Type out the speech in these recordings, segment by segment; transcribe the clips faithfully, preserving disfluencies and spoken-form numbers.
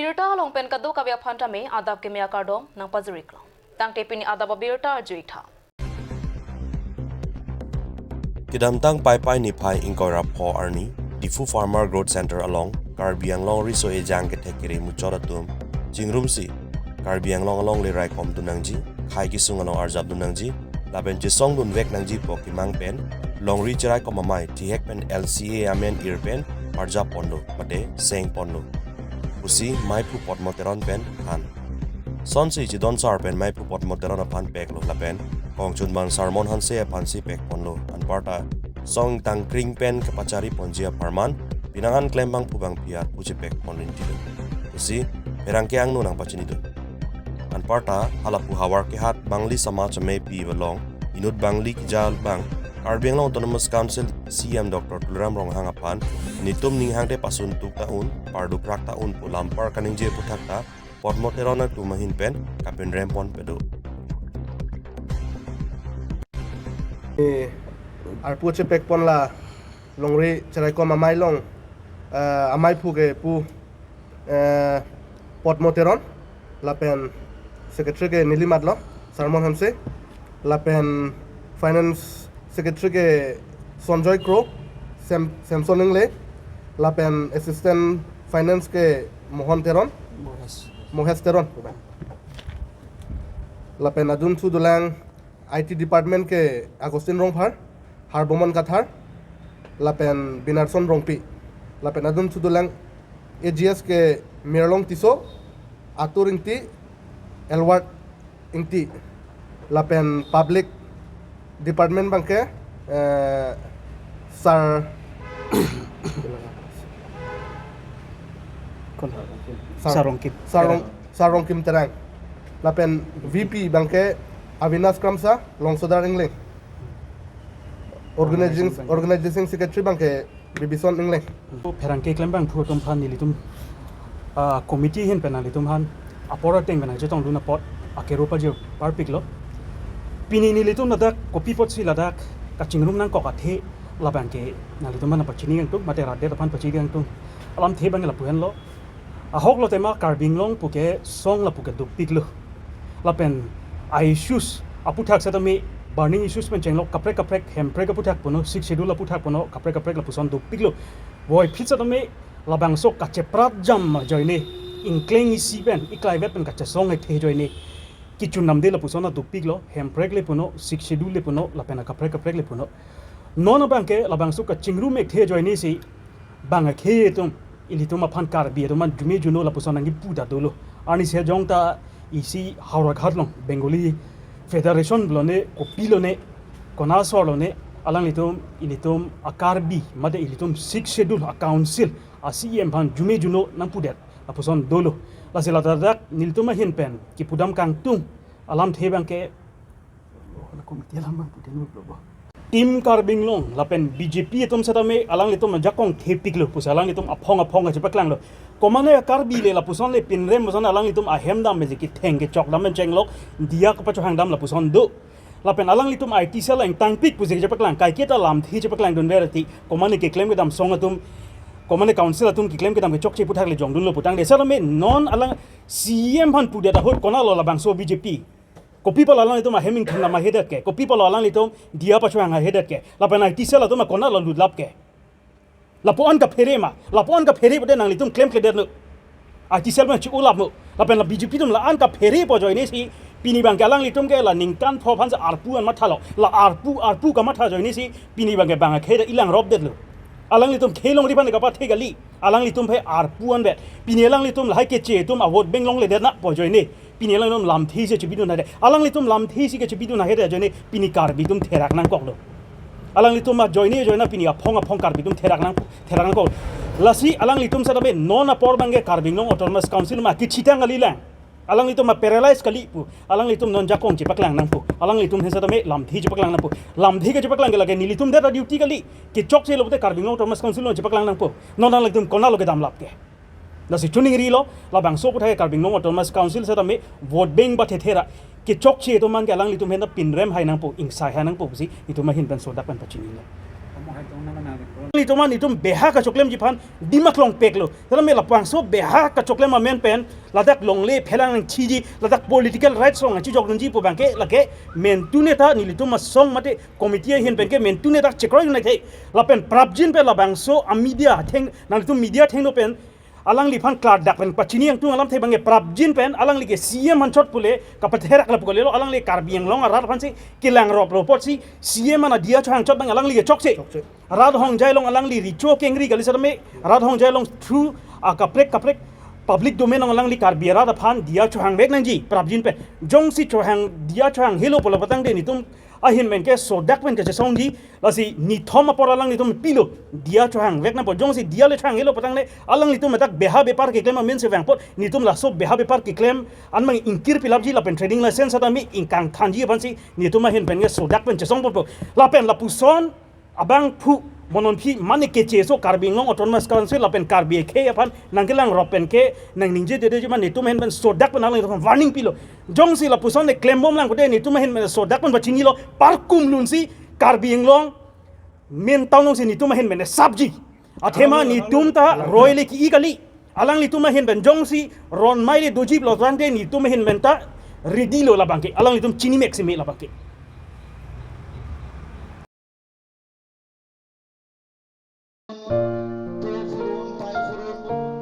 Birta along pen kadokave aphan tame adap keme akardom nangpajir-iklo. Tangte pini adap abirta arju-ik tha. Kedamtang Paipai niphai ingkoi ra pho arni, Diphu Farmer Growth Center along Karbi Anglong Riso Ejang kethek kere muchot atum chingrumsi Karbi Anglong alongle raikom dun nangji, khei kesung along arjap dun nangji, lapen chesong dunvek nangji pu akemang pen longri cheraikom amei thihek pen L C A amen ir pen parjap ponlo mate seng ponlo pusi Maiphu Potmo Teron pen than. Sonsi Chidon Sar pen Maiphu Potmo Teron aphan peklo lapen kongchunbang Sarmon Hanse aphansi pek ponlo. Anparta song tangkring pen kepachari ponji apharman pinangan klembang pu bang piat pu chepek pon rinti do pusi pherangke angno nangpachini do. Anparta halapu havar kehat Bangli Samaj Amepi along inut Bangli kejal bang Karbi Anglong Autonomous Council C E M Doctor Tuliram Ronghang aphan netum ninghangte pasun tuk ta un, pardu prak ta un pu lampar kaningje aputhak ta Potmo Teron atum ahin pen kapinrem ponpe do. Eh, arpu chepek pon la longri cheraikom amei along, eh, ameiphu ke pu, eh, Potmo Teron, lapen secretary ke neli matlo, Sarmon Hanse, lapen finance secretary ke Sonjoy Kro, Sam-, Samson Ingle, lapen assistant finance ke Mohon Teron, Mohes. Mohes Teron. Lapen adun thu dolang I T department ke Agustin Rongphar, Harbomon Kathar, lapen Binarson Rongpi. Lapen adun thu dolang A G S ke Mirlong Tisso, Atur Ingti, Elward Ingti. Lapen public department abangke, eh, Sar Kon? Sar, Sar Rongkim. Sar Rong-, Sar Rongkim Terang. Lapen V P abangke Avinash Kramsa, Longsodar Ingleng. Organizing, organizing secretary abangke Bibison Ingleng. Pherangke klembangphu atum aphan nelitum, ah, committee ahin pen nanglitum aphan apor ateng pen nangchetong dun apot akero pajir parpiklo. Pini nelitum ladak kopi apotsi ladak kachingrum nangkok athe labangke nanglitum aphan pachini kangtung, mate rat det aphan pachini kangtung. Alamthe abang lapu henlo. Ahok lo tema Karbi Anglong puke song lapu ke dopiklo. Lapen a-issues aputhak setame burning issues pen chenglok kaprek kaprek Hemprek aputhak puno, Sixth Schedule aputhak puno, kaprek kaprek lapuson dopiklo. Voiphit setame labangso kacheprat jam ajoine, ingkleng isi pen, iklaivet pen kachesong ekthe ajoine kechun namde lapuson adopiklo, Hemprek le puno, Sixth Schedule le puno, lapen akaprek kaprek le puno. Non abangke labangso kachingrum ekthe ajoinesi bang akhei atum, ilitum aphan Karbi atum aphan jume juno lapuson nangkipu ta dolo. Arnisi jong ta isi Howraghat along Bengali Federation lone, kopi lone, kona asor lone, alanglitum, ilitum a-Karbi, mate ilitum Sixth Schedule a-council, a-C E M aphan jume juno nangpudet lapuson dolo. Lasi ladak nelitum ahin pen kipudam kangtung alamthe abangke Team Karbi Anglong lapen B J P atum setame alanglitum ajakong thepiklo pusi alanglitum aphong aphong kachepaklanglo. Komane Karbi le lapuson le pinrem puson alanglitum ahem dam meji ketheng kechok dam pen chenglok diya kapachohang dam lapuson do. Lapen alanglitum I T cell ingtangpik pusi kachepaklang, kaiketa lamthe chepaklang dunver ti. Komane keklem kedam song atum, komane council atum keklem kedam kechokche aputhak le jongdunlo putangte setame non alang C E M aphan pudet ahut konatlo labangso B J P. Kopi apotlo alanglitum ahem ingthum lam ahedet ke? Kopi apotlo alanglitum diya pachohang ahedet ke? Lapen I T cell atum konatlo lutlap ke? Lapu-an kaphere ma? Lapu-an kaphere pute nanglitum klemkledetlo. I T cell pen chi-ulaplo. Lapen la B J P atum la-an kaphere pu ajoinesi pini abangke alanglitum ke la ningkan pho aphansi arpu an mathalo. La arpu, arpu kamatha ajoinesi pini abangke bang akhei ta ilangropdetlo. Alanglitum khei longri aphan kapathe kali. Alanglitum aphan arpu anvet. Pini alanglitum lahai keche atum a-vote bank longledet na pu ajoine. Pini alanglitum lamthe si chebidun hade. Alanglitum lamthe si kechebidun hade ajoine pini Karbi atum therak nangkoklo. Alanglitum ajoine ajoine pini aphong aphong Karbi atum therak nang, therak nangkok. Lasi alanglitum setame non apor abangke Karbi Anglong Autonomous Council ma kechitang kalilang. Alanglitum ma paralyze kali pu. Alanglitum non jakong chepaklang nangpo. Alanglitum ahin setame lamthe chepaklang nangpo. Lamthe kechepaklang ke lake nelitum det a-duty kali. Kechokche lo pute Karbi Anglong Autonomous Council along chepaklang nangpo. Non alanglitum konatlo kedamlap ke? Lasi chuningrilo, labangso aputhak Karbi Anglong Autonomous Council setame vote bank bathe thera kechokche atum abangke alanglitum ahin ta pinrem hai nangpo, ingsai hai nangpo pusi itum ahin pen sodak pen pachinilo. Nelitum an, nelitum beha kachoklemji aphan dimak longpeklo. Tala me labangso beha kachoklem amen pen ladak longle phelang nangchiji, ladak political rights along nangchijokdunji pu abangke lake mentune ta nelitum asong mate committee ahin penke mentune ta chekroi nangthe. Lapen prapjin pen labangso a media atheng, nanglitum media athengno pen alangliphan klardak pen pachini yangtung alamthe abangke prapjin pen alangli ke C M anchot pule kapatherak lapu kalilo, alangli Karbi Anglong arat aphansi kelang roplo apotsi C M an adia chohang chot abang alangli ke chokche. Chokche. Rat hongjai along alangli recho kengri kali setame, rat hongjai along through akaprek kaprek public domain along alangli Karbi arat aphan dia chohangvek nangji prapjin pen. Jongsi chohang, dia chohanghelo pu la patangte nelitum ahin penke sodak pen kachesongji, lasi nithom apor alanglitum pilo dia chohangvek nangpo. Jongsi dia le chohanghelo pu tangte alanglitum adak beha bepar keklem amensi vangpo, nelitum laso beha bepar keklem an abang ingkir pilapji lapen trading license setame ingkangthanji aphansi nelitum ahin penke sodak pen chesongpo. Lapen lapuson abangphu, bononphi mane kecheso Karbi Anglong Autonomous Council lapen Karbi akhei aphan nangkelang rop penke nangningjededetji ma nelitum ahin pen sodak pen alanglitum warning pilo. Jongsi lapuson ne klembom lang pulote nelitum ahin pen sodak pen pachinilo, parkum lunsi Karbi Anglong main town alongsi nelitum ahin pen sapji. Athema nelitum ta roi le ki-i kali. Alanglitum ahin pen jongsi ron mai le doji lo tangte nelitum ahin pen ta ready lo labangke. Alanglitum chinimek seme labangke.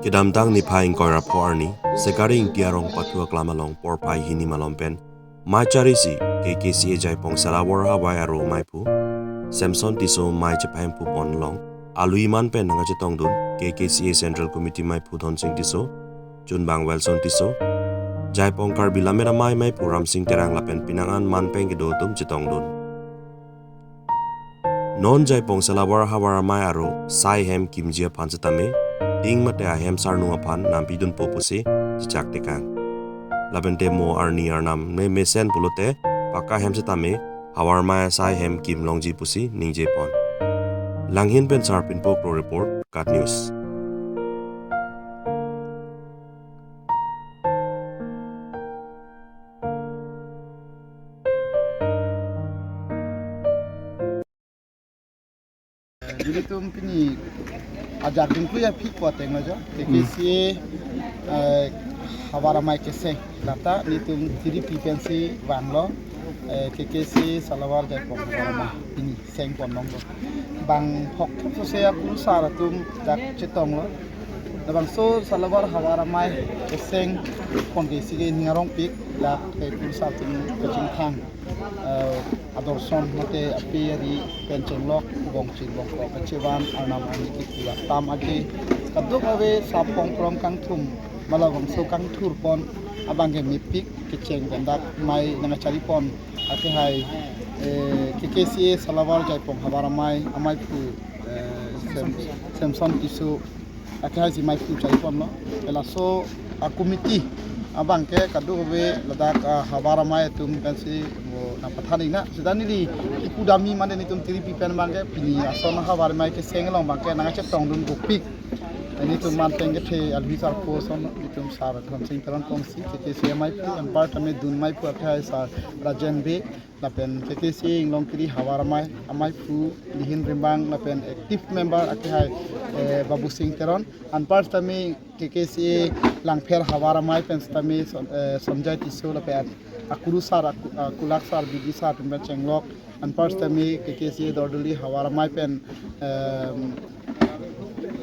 Kedamtang niphai ingkoi ra pho arni, Sekari Ingti arong pathu aklam along porphai hini malom pen mai charisi K K C A Jaipong Salawar Havar aro maiphu Samson Tisso mai chepahemphu pon along alui man pen nangkachetongdun K K C A Central Committee maiphu Dhonsing Tisso, chunbang Wilson Tisso, Jaipong Karbi Lammet Amei maiphu Ramsing Terang lapen penang an man pen kedo atum chetongdun. Non Jaipong Salawar Havar Amei aro sai hem kimji aphan setame, ting mate ahem sarnung aphan nampidunpo pusi chechak tekang. Lapen te mo arni arnam me mesen pulote pakka hem setame Havar Amei asai hem kim longji pusi ningjepon. Langhin pen Sarpinpo Kro report, KAT News. Nelitum pini ajak dungkui aphi ko ateng lo jo. K K C A, eh, Havar Amei keseng. Lata nelitum tiri pi pensi vanglo. Eh, K K C A Salawar Jaipong Havar Amei pini seng pon longlo. Bang hok thop sose akurusar atum dak chetonglo. Labangso Salawar Havar Amei keseng pon ke isi ke ning arongpik dak ke kurusar atum kachingthang, eh, adorson mate ape ari pen chenglok bong chinglok ko kachevan arnam arni kipu atam aje kadokave sap pong prom kangthum malabangso kangthur pon abangke mepik kecheng pen dak mei nangkachari pon akehai, eh, K K C A Salawar Jaipong Havar Amei, ameiphu, eh, Sem-, Samson Tisso, akehai si meiphu chari ponlo. Laso a committee abangke kadokave ladak, ah, Havar Amei atum pensi mo nangpathan ikna. Seta neli kipu dam-i mane nelitum tiri pi pen abangke pini ason Havar Amei keseng along abangke nangkachetongdun kopik. Nelitum man pen kethe alui sarpo ason nelitum sar Dhonsing Teron pon si K K C A meiphu, anpar tame dun meiphu akehai sar Rajen Bey, lapen K K C A Inglongkiri Havar Amei, ameiphu Lihin Rimbang, lapen active member akehai, eh, Babusing Teron, anpar tame K K C A Langpher Havar Amei pen tame Son-, eh, Sonjay Tisso, lapen akurusar, aku-, akulak sar, B D sar atum pen chenglok, anpar tame K K C A Dorduli Havar Amei pen, em,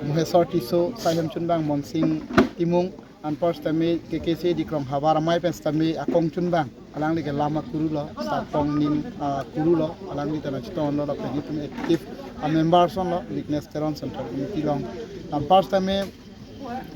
Mohesor Tisso, sai hem chunbang Monsing Timung, anpar tame K K C A Dikrong Havar Amei pen tame akong chunbang, alangli ke lam akuru lo, sap pong nin akuru lo, alangli ta nangchetonglo, lapen nelitum active a member asonlo, Witness Teron Central Committee along. Anpar tame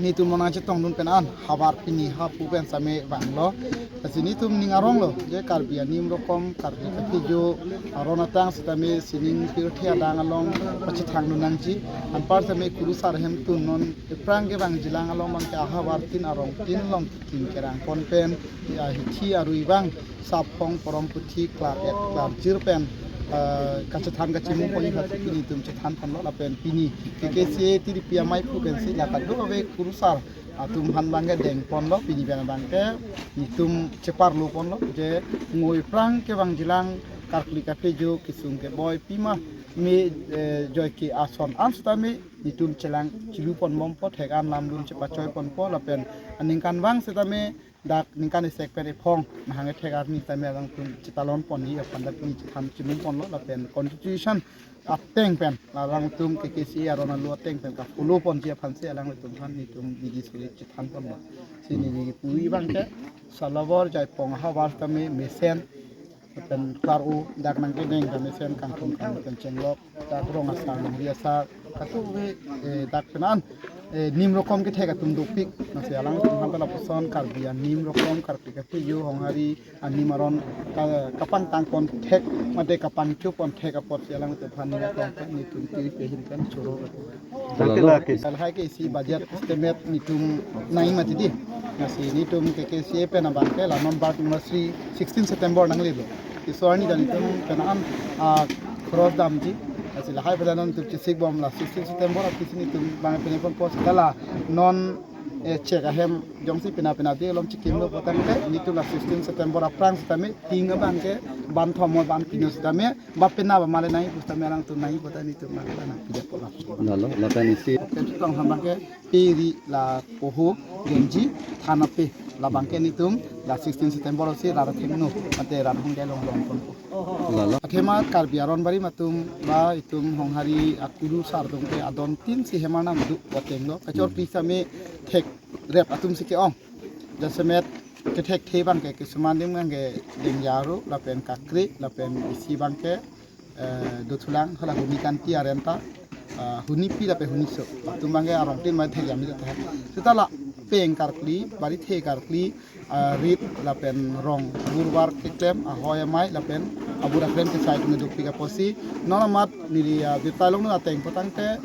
nelitum nangchetongdun pen an havar pini hapu pen tame vanglo. Lasi nelitum ning aronglo je Karbi anim rokom, Karbi kapijo aron atang setame sining pirthe adang along pachethangdun nangji. Anpar tame kurusar ahemtun non ephrang kevangjilang along abangke ahavar tin arong tin along tin kerang pon pen, ya, hithi arui abang sap pong porom puthi klar et klar jir pen, eh, kachethan kachimung pon ikha pini nelitum chethan ponlo lapen pini K K C A tiri pi ameiphu pensi la kadokave kurusar atum aphan abangke deng ponlo, pini pen abangke nelitum cheparlo ponlo je ngo ephrang kevangjilang karkli kaphejo, kesung keboi, pima me, eh, joike ason an setame netum chelang chilu ponbompo, thek an lam dun chepachoi ponpo, lapen aningkan vang setame dak ningkan isek pen iphong mahang ethek arni tame alangtum chetalon ponji aphan dak pini chethan chinum ponlo, lapen constitution ateng pen alangtum K K C A aron alu ateng pen ka-follow ponji aphansi alangtum aphan netum bidi suri chethan ponlo. Si neli kipu abangke Salawar Jaipong ahavar tame mesen, lapen klar-o dak nangkedeng ta mesen kangthum kangthum pen chenglok, dak rong asar, longri asar, katuve, eh, dak penan, eh, nim rokom kethek atum dopik. Lasi alangtum aphan ta lapuson Karbi anim rokom, karkli kaphejo, honghari anim aron ka-, kapangtang ponthek, mate kapangcho ponthek apotsi alangtum aphan ning atong pen netum tiri pehin pen choro. Lalo. Lahai ke isi budget estimate netum nai mati di. Lasi netum K K C A pen abangke la non bar tumasi sixteen September nanglelo. Iso arni ta netum penan, ah, cross damji. Lasi lahai pen non netum chesik bom la sixteen September aphi si netum bang pene ponpo seta la non, eh, check ahem jongsi pina pina di alom chikimlo putangte netum la sixteen September aphrang setame ting abangke ban thom mo ban pino setame ba pena ba male nai pusitame alangtum nai puta netum male nangpidetpo la. Lalo, lapen isi. Oke, chetong abangke piri la poho genji thana pe labangke netum la sixteen September si rara thengno ate rara hongke long long ponpo. Lalo. Athema Karbi aron barim atum ba itum honghari akurusar atum ke adon tin si hemanam do wateng lo. Kachor Hmm. Kri same thekrep atum si ke-ong. Jasemet kethekthe abangke kesuman adim abangke Dengjaru lapen Kakri lapen isi abangke, eh, dothulang hala Huni Kanti arenta, ah, Huni pi lapen Huni so. Atum abangke arong tin mai thek yam jat. Seta la peng karkli, barithe karkli, ah, rit lapen rong burbar keklem, ahoi amei lapen abura klem kesai atum dopik apotsi. Non amat neli, ah, birta longno ateng putangte,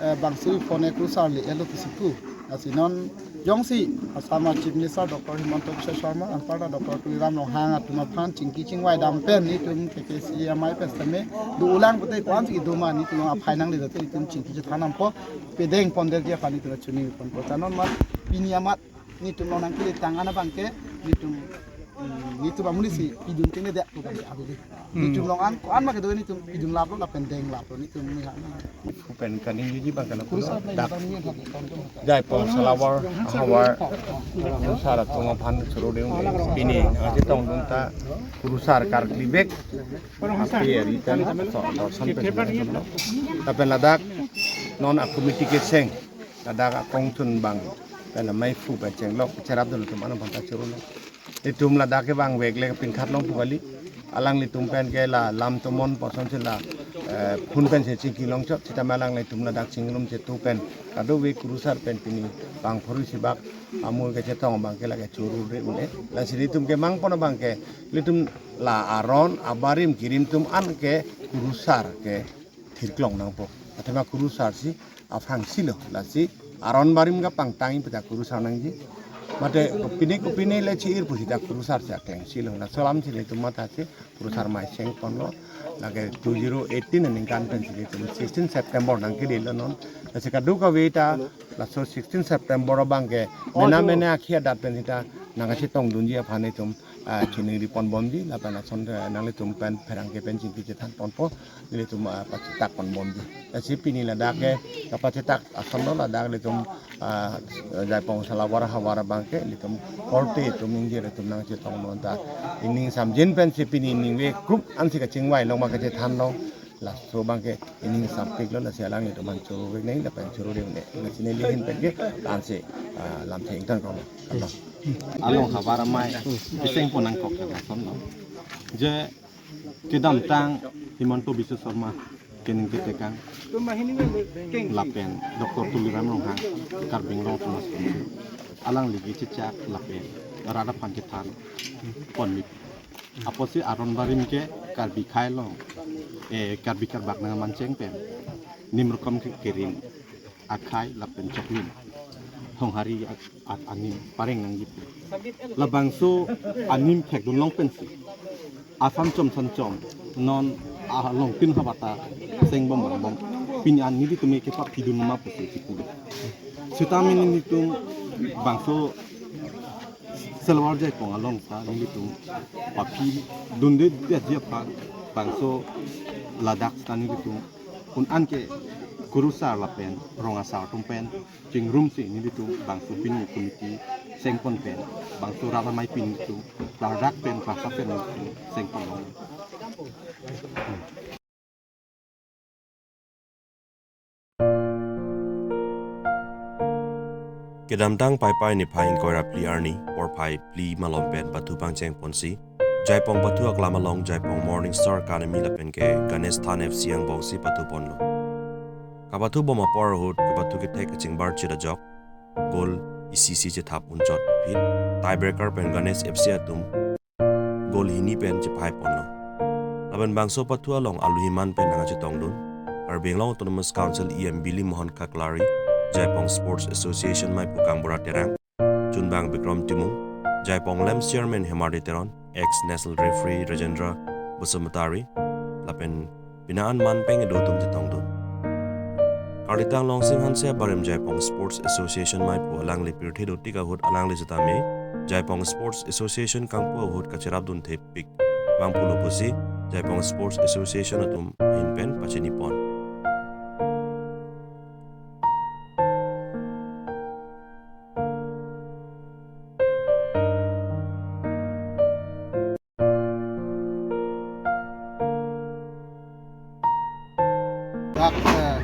eh, bangso phone kurusar le elo kisipu. Lasi non jongsi Assam Chief Minister Doctor Himanta Biswa Sarma, anparta Doctor Tuliram Ronghang atum aphan chingki chingvai dam pen netum K K C A amei pen setame do-ulang pute ko-ansi kedo ma netum aphai nangle dote netum chingki chethan dampo, pedeng pondetji aphan netum chini ponpo. Ta non amat pini amat netum along nangkele tang an abangke netum, mm, netum amonit si pidun tengne det pu abangke abidi. Hmm. Netum along an ko-an ma kedo netum pidun laplo lapen deng laplo netum ni ha. Pu pen kaningjeji abangke la kurusar dak Jaipong Salawar ahavar kurusar atum aphan choro deng pini nangchetongdun ta kurusar karkli bek api ari pen so dorson pen. Lapen ladak non a-committee keseng ladak akongchun abang pen amei phu pen chenglok cherapdun atum an aphan ta choro lo. Netum ladak kevang vek le pinkhat long pu kali. Alanglitum pen ke la lam tomon poson si la, eh, phun pen si chingki longchot sitame alanglitum ladak chingrum chetu pen kadokave kurusar pen pini bang phurui si bak amul kechetong abangke lake choro re un-e. Lasi netum kemang pon abangke netum la aron abarim kirim atum an ke kurusar ke thirklong nangpo. Athema kurusar si aphrangsi lo, lasi aron barim kapangtang pu ta kurusar nangji. Mate kopine kopine le chi-ir pu sita kurusar si akleng si lo. Laso alam si netum matha si kurusar mai cheng ponlo. Lake two zero eighteen aningkan pen si netum sixteen September nangkele lo non. Lasi kadokave ta laso sixteen September abangke mena mena akhi adat pen sita nangkachetongdunji aphan netum, ah, chiningri ponbomji lapen ason, eh, nanglitum pen pherangke pen chingki chethan ponpo. Nelitum, ah, pachetak ponbomji. Lasi pini ladak ke kapachetak ason lo ladak netum, ah, Jaipong Salawar ahavar abangke netum korte atum ingjir atum nangchetongdun ta ining samjin pensi pini ningve krup ansi kachingvai long ma kachethan long. Laso abangke ining sampik lo lasi alanglitum aphan choro vek nai lapen choro deng nai. Lasi neli ahin pen ke ansi, ah, lamthe ingtang kong lo. Along havar amei keseng pon nangkok ke lason lo. Je kedamtang Himanta Biswa Sarma kening ketekang lapen Doctor Tuliram Ronghang Karbi Anglong Autonomous Council alangli kechechak lapen rat aphan kethan ponmi apotsi aron barim ke Karbi akhei along, eh, Karbi Karbak nangmancheng pen nim rokom ke kerim akhei lapen choklim honghari a-, a-, anim pareng nangji pu. Labangso anim thekdun long pensi asam chom san chom non along tin habata sengbom bom pini an nelitum ke papidun ma pusi chipu. Sitame nelitum bangso Salawar Jaipong along ta nelitum papidunde detji aphan Bangso ladak sitame nelitum un-an ke kurusar lapen rong asar atum pen chingrumsi nelitum bangso pini committee chengpon pen bangso rat amei pini nelitum klardak pen klarsa pen nelitum chengpon long. Kedamtang Paipai niphai ingkoi ra phli arni porphai phli malom pen pathu pangcheng ponsi Jaipong pathu aklam along Jaipong Morning Star Academy lapen ke Ganesh Than F C angbongsi pathu ponlo. Kapathu bom apor ahut kapathu kethek kachingbar chit ajok goal isi isi chethap unchot aphi tiebreaker pen Ganesh F C atum goal hini pen chephai ponlo. Lapen bangso pathu along aluhiman pen nangchetongdun Karbi Anglong Autonomous Council E M Bili Mohan Kaklari, Jaipong Sports Association meiphu Kangbura Terang, Chunbang Bikram Timung, Jaipong Lamps Chairman Hemardi Teron, ex National Referee Rajendra Basumatary, lapen pini an man peng kedo atum chetongdun. Karlitang Longsing Hanse abarim Jaipong Sports Association meiphu alangli pirthe dotik ahut alangli sitame Jaipong Sports Association kangpu ahut kacherapdun thepik vang pulo pusi Jaipong Sports Association atum ahin pen pachini pon. Dak, eh,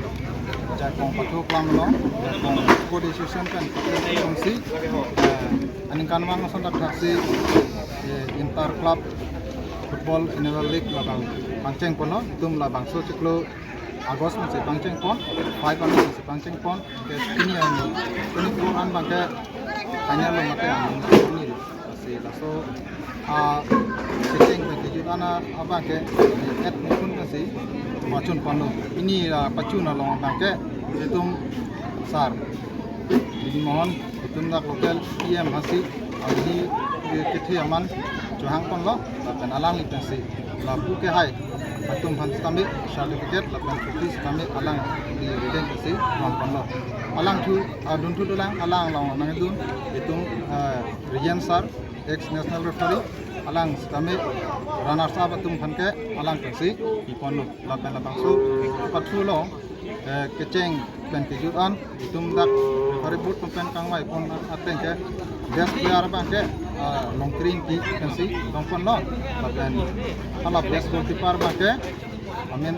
Jaipong pathu aklam along, Jaipong Sport Association pen pathu kongsi, eh, aningkanvang ason dak thaksi, eh, Inter Club Football Annual League labang pangcheng ponlo, itum labangso chiklo August pensi pangcheng pon, five pensi pangcheng pon, ke pini an, pini four an abangke final lo mate an, pini lo. Lasi laso, ah, kecheng pen kejut an abangke, eh, et mukun pensi pachun ponlo. Pini, ah, pachun along abangke, itum sar Bili Mohan, itum dak local E M Hanse, alangli, eh, kethe aman chohang ponlo, lapen alangli pensi lapu kehai atum aphan sitame certificate lapen trophy sitame alangli rideng pensi rong ponlo. Alangthu, ah, dunthu dolang, alang along nangdun itum, eh, Riyan sir, ex national referee, alang sitame runners up atum aphan ke alang pensi pi ponlo. Lapen labangso pathu along, eh, kecheng pen kejut an itum dak referee board atum pen kangvai pon ateng ke best player abangke, ah, Longkring Ingti pensi long ponlo. Lapen hala best goalkeeper abangke amen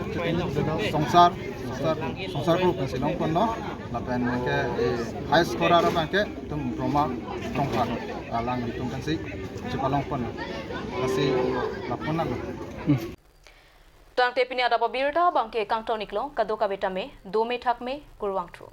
Songsar, Songsar, Songsar Kro pensi long ponlo. Lapen ke, eh, high scorer abangke itum Brahma Rongphar, alang itum pensi chepalong ponlo. Lasi la pon nanglo. Tangte pini adap abirta abangke kangton iklo, kadokave tame dome thakme, kurvangthu.